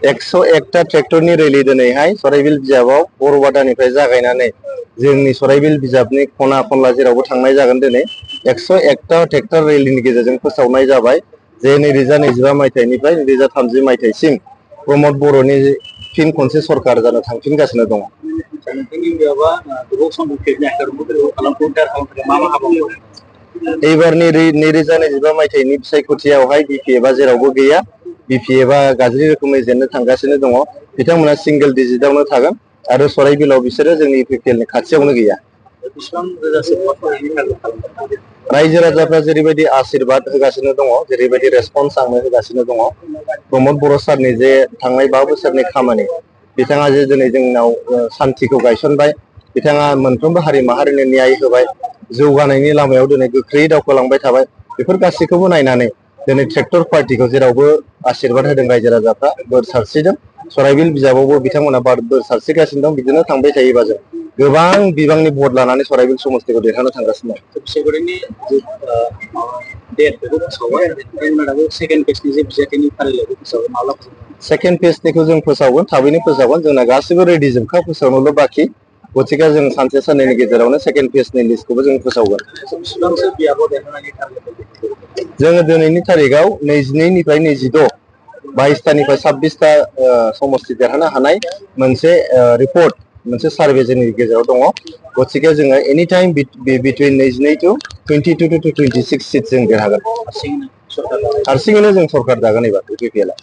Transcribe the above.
101टा ट्रेक्टरनि रेलि दिनैहाय सराइबिल बिजाबाव बरबादानिफ्राय जागायनानै जोंनि सराइबिल बिजाबनि खना खनला जेरावबो थांनाय जागोन दिनै 101टा ट्रेक्टर रेलिनि गेजेरजों फोसावनाय जाबाय जे 2025 मायथाइनिफ्राय 2030 मायथाइसिम प्रमद बर'नि फिन खनसे सरकार जानो थांफिनगासिनो दङ। एबारनि 2025 मायथाइनि बिसायख'थियावहाय बिपिएफआ जेरावबो गैया। बिपिएफआ गाज्रि रोखोमै जेननो थांगासिनो दङ। बिथांमोना सिंगेल डिजिटावनो थागोन आरो सराइबिलाव बिसोरो जोंनि इपिपिएलनि खाथियावनो गैया। रायजो राजाफ्रा जेरैबायदि आशीर्बाद होगासिनो दङ, जेरैबायदि रेसपन्स आंनो होगासिनो दङ, प्रमद बर' सारनि जे थांनाय 5 बोसोरनि खामानि, बिथाङा जे दिनै जोंनाव सान्थिखौ गायसनबाय, बिथाङा मोनफ्रोमबो हारि माहारिनो न्याय होबाय, जौगानायनि लामायाव दिनै गोख्रैयै दावखोलांबाय थाबाय, बेफोर गासैखौबो नायनानै दिनै ट्रेक्टर पार्टिखौ जेरावबो आशीर्बाद होदों रायजो राजाफ्रा, बोर सारस्रिदों। सराइबिल बिजाबावबो बिथांमोना बोर सारस्रिगासिनो दं। बिदिनो थांबाय थायोबा जों गोबां बिबांनि भट लानानै सराइबिल समस्तिखौ देरहानो थांगासिनो दं। सेकेन्ड फेजनिखौ जों फोसावगोन, थाबैनो फोसावगोन। जोंना गासिबो रेडि जोबखा, फोसावनोल' बाखि। गतिके जों सानसे साननैनि गेजेरावनो सेकेन्ड फेजनि लिस्टखौबो जों फोसावगोन। जोङो दिनैनि तारिखआव 22निफ्राय 26, 22टानिफ्राय 26टा समस्ति देरहानो हानाय मोनसे रिपर्ट, मोनसे सार्भे जोंनि गेजेराव दङ। गतिके जोङो any time between 22 to 22 to 26 seat जों देरहागोन। हारसिङैनो जों सरकार दागोन एबार इपिपिएलआ।